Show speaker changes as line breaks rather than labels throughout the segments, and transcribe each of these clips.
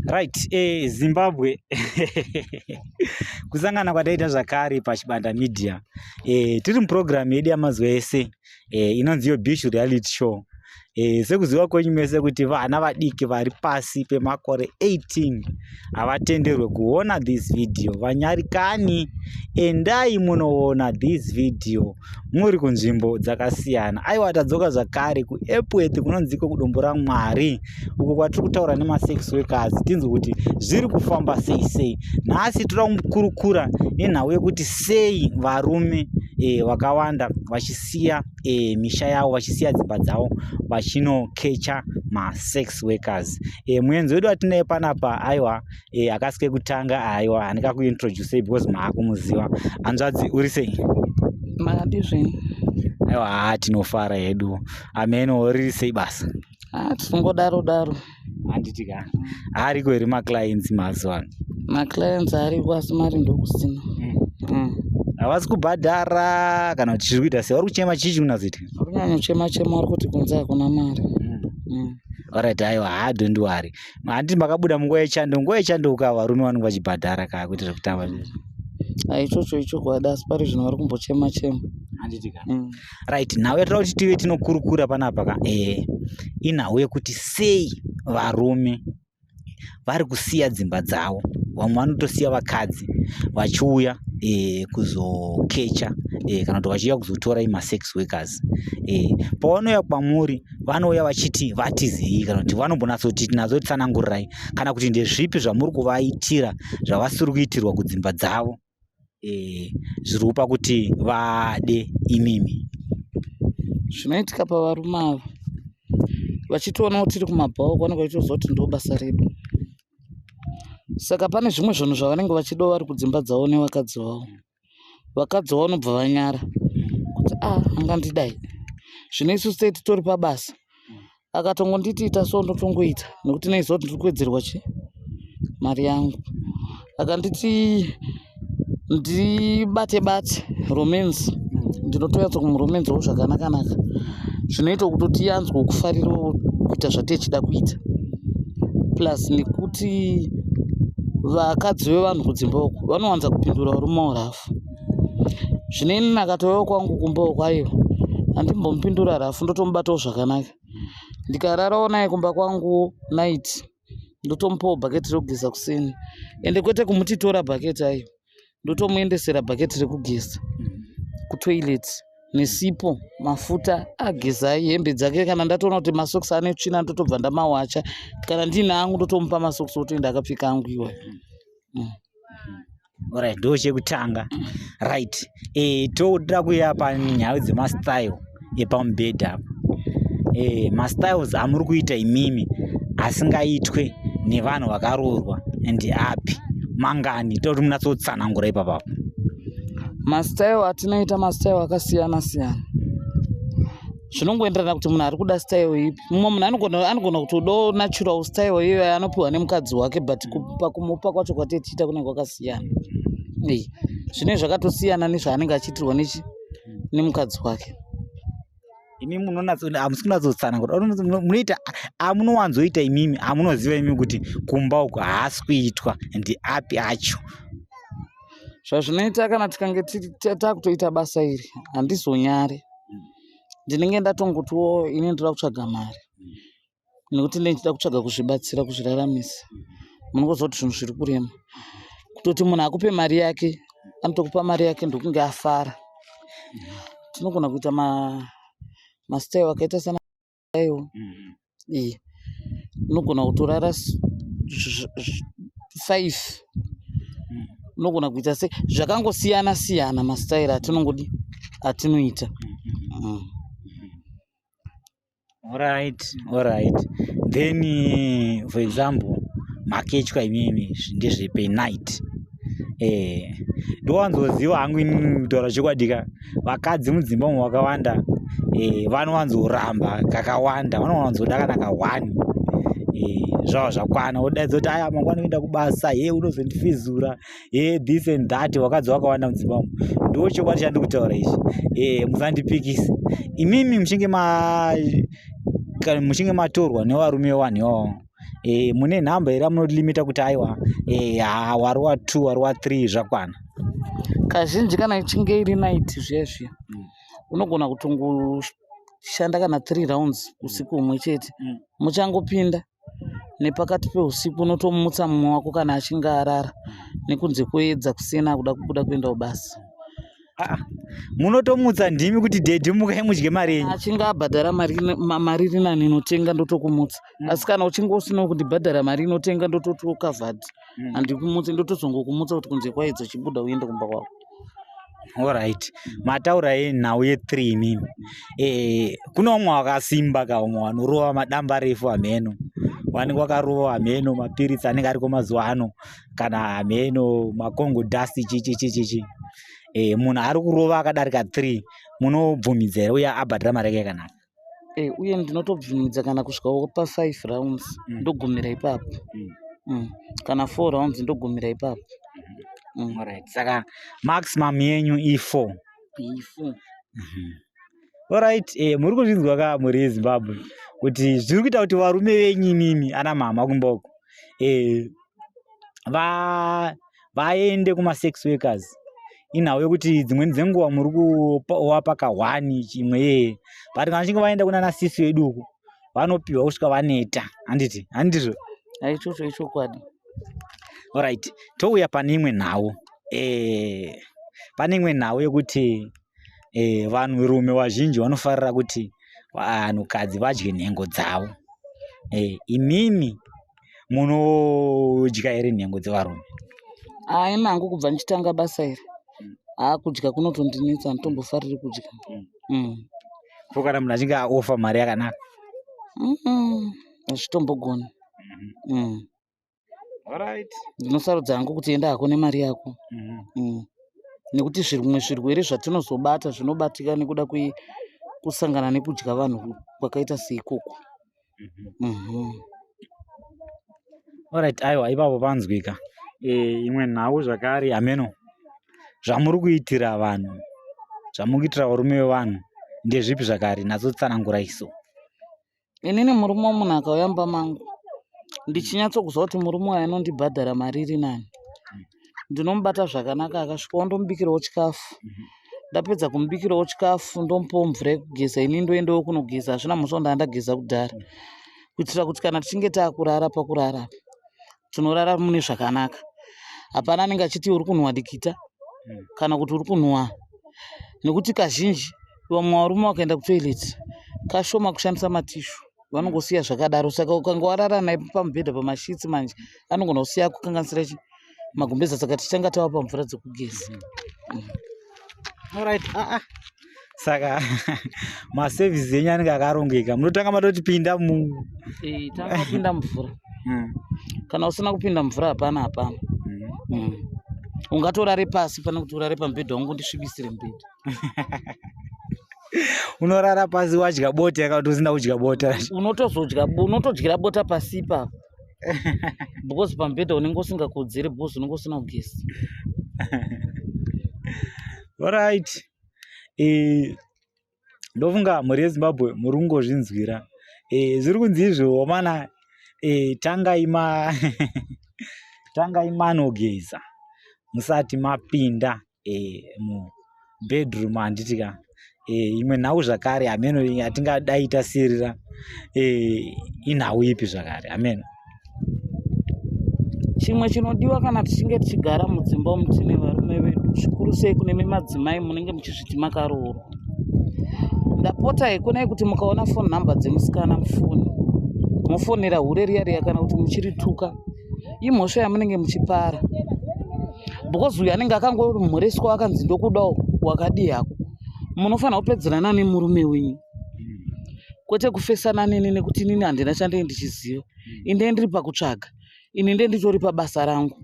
Right, Zimbabwe kusangana kwataita zvakare paChibanda Media. Tiri muprogram yedu yamazuva ese inonzi iyo Bishu Reality Show. Sekuziva kwenyu mese kuti vana vadiki vari pasi pemakore 18 havatenderwe kuona this video. Vanyarikani, endai munoona this video muri kunzvimbo dzakasiyana. Aiwa, tadzoka zvakare kuEpworth kunonziko kuDombo raMwari, uko kwatiri kutaura nemasex workers tinzwe kuti zviri kufamba sei sei. Nhasi toda kukurukura nenhau yekuti sei varume vakawanda vachisiya misha yavo, vachisiya dzimba dzavo, vachinokecha masex workers. Muenzi wedu atinaye panapa, aiwa, akasike kutanga, aiwa, handingakuintroduce because maakumuziva. Hanzvadzi, uri sei?
Makadi zvenyu?
Aiwa, haa, tinofara hedu. Ameno, riri sei basa?
Ah, tinongodaro daro.
Handiti ka ariko here maclients mazuva ano?
Maclients ariko, asi mari ndokusina.
Havasi kubhadhara kana kuti zviri kuita sei? Vari kuchema chii chikunazoitika?
Uri kunyanya chema chema, uri kuti kunze hakuna mari.
Alright, aiwa, haa, don't worry. Handiti makabuda munguva yechando? Nguva yechando uka varume vanenge vachibhadhara ka, kuita zvekutamba zvezvo.
Ichocho ichokwadi, asi pari zvino vari kumbochema chema.
Handiti ka? Right, nhau yatoda kuti tive tinokurukura panapa ka inhau yekuti sei varume vari kusiya dzimba dzavo. Vamwe vanotosiya vakadzi vachiuya kuzokecha kana kuti vachiuya kuzotora masex workers. Pavanouya kwamuri, vanouya vachiti vatizei, kana kuti vanombonyatsoti natsotsanangurirai, kana kuti ndezvipi zvamuri kuvaitira zvavasiri kuitirwa kudzimba dzavo zviri kupa kuti vade imimi?
Zvinoitika pavarume ava, vachitoona kuti tiri kumabhawa, vanenge vachitoziva kuti ndo basa redu, saka pane zvimwe zvinhu zvavanenge vachidawo vari kudzimba dzavo nevakadzi vavo. Vakadzi vavo vanobva vanyara kuti a angandidai. Zvino isusu tei titori pabasa, akatongonditi ita so, ndotongoita, nekuti naiziva kuti ndiri kuwedzerwa chi mari yangu. Akanditi ndibate bate romance, ndinotoyatsa kumuromenzawo zvakanaka-naka, zvinoita kutoti yanzwa kufarirawo kuita zvatechida kuita. Plus nekuti vakadzi vevanhu kudzimba uku vanowanza kupindura varume rough. Zvino inini akatouyawo kwangu kumba uku, aiwa, handimbomupindura rough, ndotomubatawo zvakanaka. Ndikararawo naye kumba kwangu night, ndotomupawo bhaketi rekugeza kuseni, ende kwete kumuti tora bhaketi, aiwa, ndotomuendesera bhaketi rekugeza kutoilet nesipo, mafuta agezai hembe dzake. Kana ndatoona kuti masokisi ane tsvina, ndotobva ndamawacha. Kana ndiine angu, ndotomupa masokisi, otoenda akapfeka angu iwayo.
Alright, ndo chekutanga. Right, toda kuuya panyaya dzemastyle epamubhedha apa. Mastyles amuri kuita imimi asingaitwe nevanhu vakaroorwa ndeapi? Mangani? Toda kuti munatsotsanangura ipapapo.
Mastyle atinoita, mastyle akasiyana siyana, zvinongoenderana kuti munhu ari kuda style ipi. Mumwe munhu anogona kutodawo natural style iyoyo anopiwa nemukadzi wake, but pakumupa kwacho kwatee tichiita kunenge kwakasiyana. Ei, zvinenge zvakatosiyana nezvaanenge achiitirwa nechi nemukadzi wake.
Imi hamusi kunatsotsanangura. Munoita amunowanzoita imimi, amunoziva imi kuti kumba uku haasi kuitwa, ndeapi acho?
Zvazvinoita, kana tikange takutoita basa iri, handizonyari. Ndinenge ndatongotiwo ini ndoda kutsvaga mari, nekuti ndinenge ndichida kutsvaga kuzvibatsira, kuzviraramisa. Munongoziva kuti zvinhu zviri kurema. Kutoti munhu akupe mari yake, anotokupa mari yake ndokunge afara. Tinogona kuita mastyle akaita sana aiwo iye unogona kutorara five, unogona kuita se zvakangosiyana siyana, mastyle atinongodi atinoita.
Alright. Then, for example, makechwa imimi ndezvepe night? Ndowanzoziva hangu inini, kutaura chokwadi ka, vakadzi mudzimba umu vakawanda vanowanzoramba kakawanda, vanowanzoda kana ka1 zvava zvakwana. Wodaidza kuti aya mangwana kuenda kubasa, he, unozondifizura, he, this and that. Vakadzi vakawanda mudzimba umu, ndo chokwadi chandiri kutaura ichi, musandipikise. Imimi muchinge ma kana muchinge matorwa nevarume vevanhu ivavo. Mune nhamba here yamunolimita kuti aiwa, warova 2, warova 3, zvakwana?
Kazhinji kana ichinge iri night zviya zviya, unogona kutongoshanda kana 3 rounds usiku humwe chete. Muchangopinda nepakati peusiku, unotomutsa mumwe wako kana achinge arara, nekunze kwoedza kusina kuda kubuda kuenda kubasa.
Ah, munotomutsa ndimi kuti, "Daddy, mukai mudye mari yenyu"?
Achinge abhadhara mari mari iri nani inotenga, ndotokumutsa. Asi kana uchinge usina kundibhadhara mari inotenga, ndototi ukavhadhi, handikumutsi, ndotozongokumutsa kuti kunze kwaedza, chibuda uende kumba kwako.
Alright, mataura yenhau ye3 imimi. Kune vamwe vakasimba ka, vamwe vanorova madamba refu, hameno vanenge vakarova, hameno mapiritsi anenge ariko mazuva ano, kana hameno macongo dust, chichi chichi chi. Munhu ari kurova akadarika 3, munobvumidza here uye abhadhara mari yake yakanaka?
Uye ndinotobvumidza kana kusvikawo pa5 rounds. Ndogumira ipapo. Kana 4 rounds, ndogumira ipapo.
Alright, saka maximum yenyu i4?
I4.
Alright, muri kuzvinzwa ka, mhuri yeZimbabwe, kuti zviri kuita kuti varume venyu imimi ana mama kumba uko vaende kuma-sex workers, inhau yekuti dzimweni dzenguva muri kuvapa ka1 chimwe yeye, but kana vachinge vaenda kunana sisi vedu uku, vanopiwa kusvika vaneta, handiti? Handizvo?
Aichocho ichokwadi.
Alright, touya pane imwe nhau. Pane imwe nhau yekuti vanhurume vazhinji vanofarira kuti vanhukadzi vadye nhengo dzavo. Imimi munodya here nhengo dzevarume?
Ai, nangu kubva ndichitanga basa iri, haa, kudya kunotondinetsa, handitombofariri kudya.
Ko kana munhu achinge aofa mari yakanaka?
Hazvitombogoni.
Alright.
Ndinosarudza hangu kuti enda hako nemari yako. Nekuti zvimwe zvirwere zvatinozobata zvinobatika nekuda kwekusangana nekudya vanhu kwakaita seikoko.
Alright, aiwa, ipapo panzwika. Imwe nhau zvakare, hameno zvamuri kuitira vanhu, zvamuri kuitira varume vevanhu ndezvipi zvakare? Natsotsanangura iso.
Inini murume wemunhu akauya mumba mangu, ndichinyatsokuzwa kuti murume uyu anondibhadhara mari iri nani, ndinomubata zvakanaka. Akasvikawo, ndomubikirawo chikafu. Ndapedza kumubikirawo chikafu, ndomupawo mvura yekugeza. Ini ndoendawo kunogeza, hazvina mhosva, ndaa ndageza kudhara, kuitira kuti kana tichinge taakurara, pakurara tinorara mune zvakanaka. Hapana anenge achiti uri kunhuhwa dikita kana kuti uri kunhuhwa, nekuti kazhinji vamwe varume vakaenda kutoilet, kashoma kushandisa matishu, vanongosiya zvakadaro. Saka ukanga warara naye pamubhedha, pamasheets manje anogona kusiya kukanganisira chi magumbeza. Saka tichanga tava pamvura dzekugeza.
Alright, ah, ah. Saka maservices enyu anenge akarongeka, munotanga matoti pinda mu
Tanga kupinda mumvura. Kana usina kupinda mumvura, hapana, hapana. Ungatorare pasi pane kuti urare pamubhedha wangu, ndisvibisire mubhedha.
Unorara pasi wadya bota yakati usina kudya bota?
Unotozodya, unotodyira bota pasi ipapo, because pamubhedha unenge usingakodzeri, because unenge usina kugeza.
Alright, ndofunga mhuri yeZimbabwe muri kungozvinzwira. Zviri kunzi izvo mana, tangai manogeza musati mapinda mubedroom, handiti ka? Imwe nhau zvakare, hameno yatingadai tasirira, inhau ipi zvakare, hameno?
Chimwe chinodiwa kana tichinge tichigara mudzimba umu tine varume vedu, zvikuru sei kune madzimai munenge muchizviti makaroorwa, ndapota hekunai kuti mukaona phone number dzemusikana mufoni, mofonera hure riya riya, kana kuti muchirituka, imhosva yamunenge muchipara, because uyu anenge akangomhoreswa, akanzi ndokudawo, wakadii hako. Munofanira kupedzerana nemurume wenyu, kwete kufesana neni, nekuti inini handina chandei ndichiziva. Inde ndiri pakutsvaga, ini nde nditori pabasa rangu,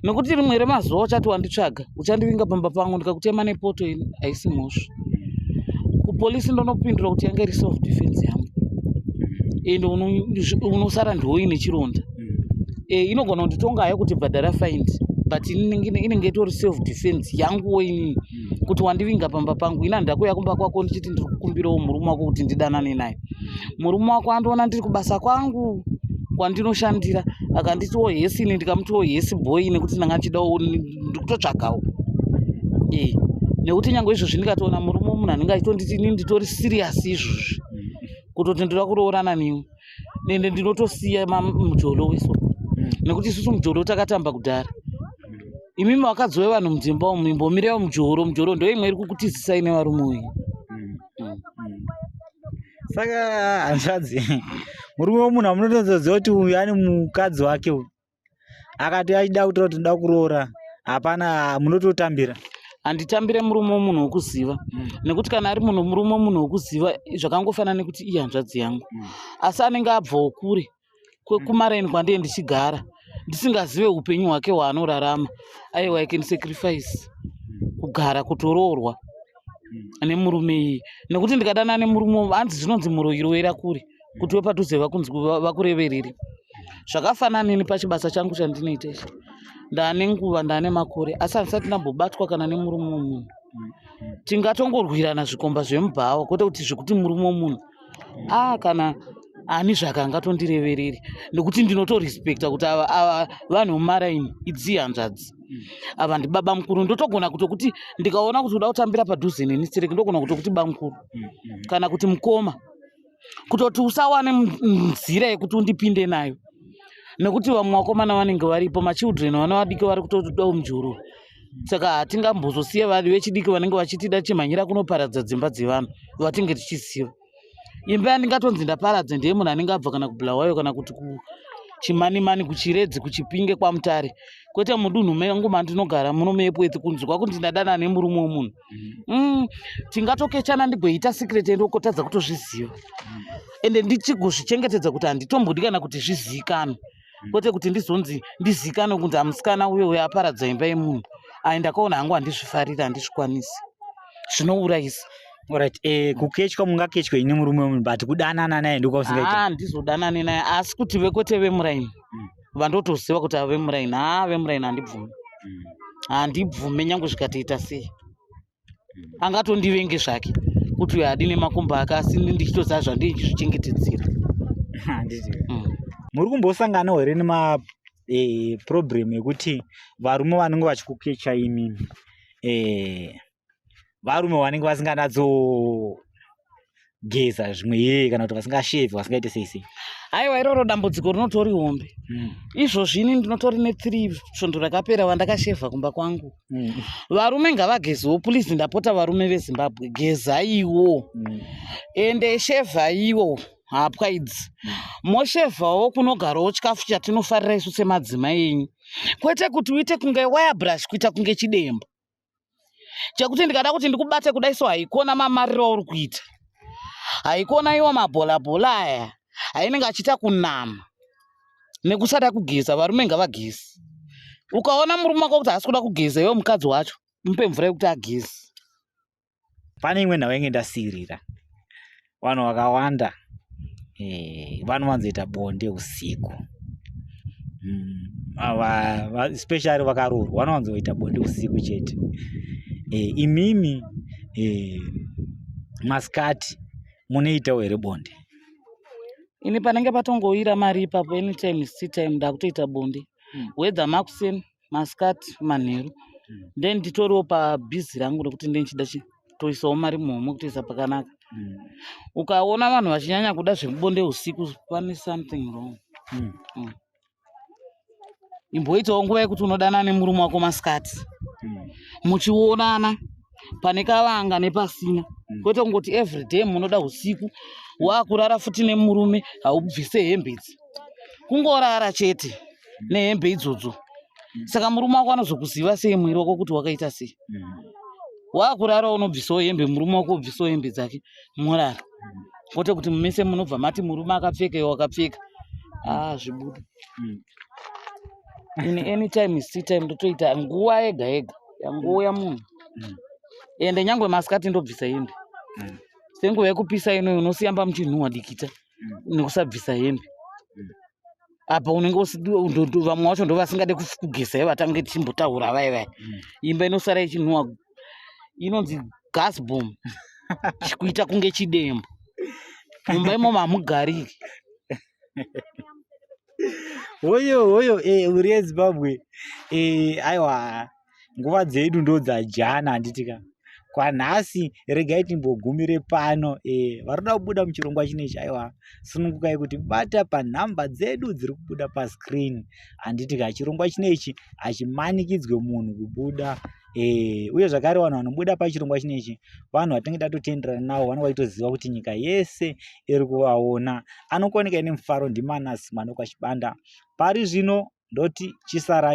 nekuti rimwe remazuva uchati wanditsvaga, uchandivinga pamba pangu, ndikakutema nepoto, ini haisi mhosva. Kupolisi ndonopindura kuti yanga iri self defense yangu, ende unosara ndiwoine chironda. Inogona kunditonga hayo kuti bhadhara fine, but inenge itori self defense yanguwo inini, kuti wandivinga pamba pangu, ini handakuuya kumba kwako ndichiti ndiri kukumbirawo murume wako kuti ndidanane naye. Murume wako andiona ndiri kubasa kwangu. Kwandinoshandira akanditiwo hesi, ini ndikamutiwo hesi boy, nekuti ndanga ndichidawo, ndikutotsvagawo. E, nekuti nyange izvozvi ndikatoona murume wemunhu anenge achitonditi inini nditori serious izvozvi kutoti ndoda kuroorana newe, ende ndinotosiya mujolo weso, nekuti isusu mujolo takatamba kudhara. Imimi vakadzi vevanhu mudzimba umu, imbomirai mujolo. Mujolo ndo imwe iri kukutizisai nevarume uyu.
Saka hanzvadzi, murume wemunhu amunotozoziva kuti uyu ane mukadzi wake uyu, akati achida kutora kuti ndoda kuroora, hapana, munototambira?
Handitambire murume wemunhu wekuziva, nekuti kana ari munhu murume wemunhu wekuziva, zvakangofanana nekuti iye hanzvadzi yangu, asi anenge abvawo kure kwekumareni kwandee ndichigara, ndisingazive upenyu hwake hwaanorarama. Aiwa, I can sacrifice kugara kutoroorwa nemurume iyi, nekuti ndikadana nemurume, hanzi zvinonzi muroyi roera kure, kuti wepadhuze vakureverere. Zvakafanana neni pachibasa changu chandinoita ichi, ndaane nguva, ndaane makore, asi handisati ndambobatwa kana nemurume wemunhu. Tingatongorwirana zvikomba zvemubhawa, kwete kuti zvekuti murume wemunhu a kana ani zvake angatondirevereri, nekuti ndinotorespekta kuti ava vanhu vemumaraini, idzi hanzvadzi, ava ndibaba mukuru. Ndotogona kutokuti ndikaona kuti uda kutambira padhuze neni stereki, ndogona kutokuti bamukuru kana kuti mukoma, kutoti usawane nzira yekuti undipinde nayo, nekuti vamwe vakomana vanenge varipo, machildren, vana vadiki vari kutodawo mujolo. Saka hatingambozosiya vari vechidiki vanenge vachitida chimhanyira kunoparadza dzimba dzevanhu vatinge tichiziva. Imba yandingatonzi ndaparadza ndeye munhu anenge abva kana kuBulawayo kana kuti kuChimanimani, kuChiredzi, kuChipinge, kwaMutare, kwete mudunhu mengu mandinogara muno muEpworth. Kunzwa kuti ndadana nemurume wemunhu, tingatokechana, ndigoita secret, ndokotadza kutozviziva, ende ndichigozvichengetedza kuti handitombodi kana kuti zvizivikanwe, kwete kuti ndizonzi ndizikanwe kunzi amusikana uyo uyo aparadza imba yemunhu. Ai, ndakaona hangu, handizvifariri, handizvikwanisi, zvinourayisa.
Alright, kukechwa mungakechwe ine murume wemunhu, but kudanana naye ndokwamusingaiti?
Ah, ndizodanane naye, asi kuti vekwete vemuraini vandotoziva kuti ava vemuraini, ha, vemuraini handibvumi, handibvume nyange zvikatoita sei. Angatondivenge zvake kuti uyo haadi nemakumbo ake, asi ini ndichitoziva zvandinchizvichengetedzera.
Handiti muri kumbosanganawo here nema problem yekuti varume vanenge vachikukecha imimi, varume vanenge vasinganatsogeza zvimwe yeye, kana kuti vasingashevhi, vasingaite sei sei?
Aiwa, iroro dambudziko rinotori hombe. Izvozvi ini ndinotori ne3 svondo rakapera vandakashevha kumba kwangu. Varume ngavagezewo please, ndapota. Varume veZimbabwe, gezaiwo, ende shevhaiwo hapwa idzi, moshevhawo kunogarawo chikafu chatinofarira isu semadzimai enyu, kwete kuti uite kunge wire brush, kuita kunge chidembo chekuti ndikada kuti ndikubate kudai so, haikona mamariro auri kuita, haikona iwo mabhola bhola aya ainenge achiita kunama nekusada kugeza. Varume ngavageze. Ukaona murume wako kuti haasi kuda kugeza, iwe mukadzi wacho mupe mvura yekuti ageze.
Pane imwe nhau yange ndasiyirira. Vanhu vakawanda vanowanzoita bonde usiku, especially vakaroorwa, vanowanzoita bonde usiku chete. Imimi masikati munoitawo here bonde?
Ini panenge patongowira mari ipapo, anytime is tea time, ndakutoita bonde, whether makuseni, masikati, manheru. Then nditoriwo pabhizi rangu rekuti ndenchida toisawo mari muhomwe, kutoisa pakanaka. Ukaona vanhu vachinyanya kuda zvebonde usiku, pane something wrong. Imboitawo nguva yekuti unodanana nemurume wako masikati, muchionana pane kavanga nepasina, kwete kungoti everyday munoda usiku. Waakurara futi nemurume, haubvise hembe idzi, kungorara chete nehembe idzodzo. Saka murume wako anozokuziva sei mwiri wako kuti wakaita sei? Waakurara unobvisawo hembe, murume wako obvisawo hembe dzake, morara, kwete kuti mese munobva mati murume akapfeka, iwe wakapfeka. Ah, zvibuda. Ini anytime is tea time, ndotoita nguva yega yega yangouya munhu, ende nyangwe masikati ndobvisa hembe. Senguva yekupisa ino, unosiyamba muchinhuhwa dikita nekusabvisa hembe. Apa unenge vamwe vacho ndo vasingade kugeza, ivo vatange tichimbotaura vai vai, imba inosara ichinhuhwa, inonzi gas bomb, kuita kunge chidembo mumba imomo, hamugariki.
Hoyo hoyo, uri yeZimbabwe. Aiwa, nguva dzedu ndo dzajana, handiti ka? Kwanhasi regai timbogumire pano. Vari kuda kubuda muchirongwa chinechi, aiwa, sunungukai kuti bata panhamba dzedu dziri kubuda pascreen, handiti ka? Chirongwa chinechi hachimanikidzwe munhu kubuda. Uye zvakare vanhu vanobuda pachirongwa chinechi vanhu vatinenge tatotenderana navo, vanenge vachitoziva kuti nyika yese iri kuvaona. Anokuoneka ine mufaro ndiManasi Mwana kwaChibanda. Pari zvino ndoti chisarai.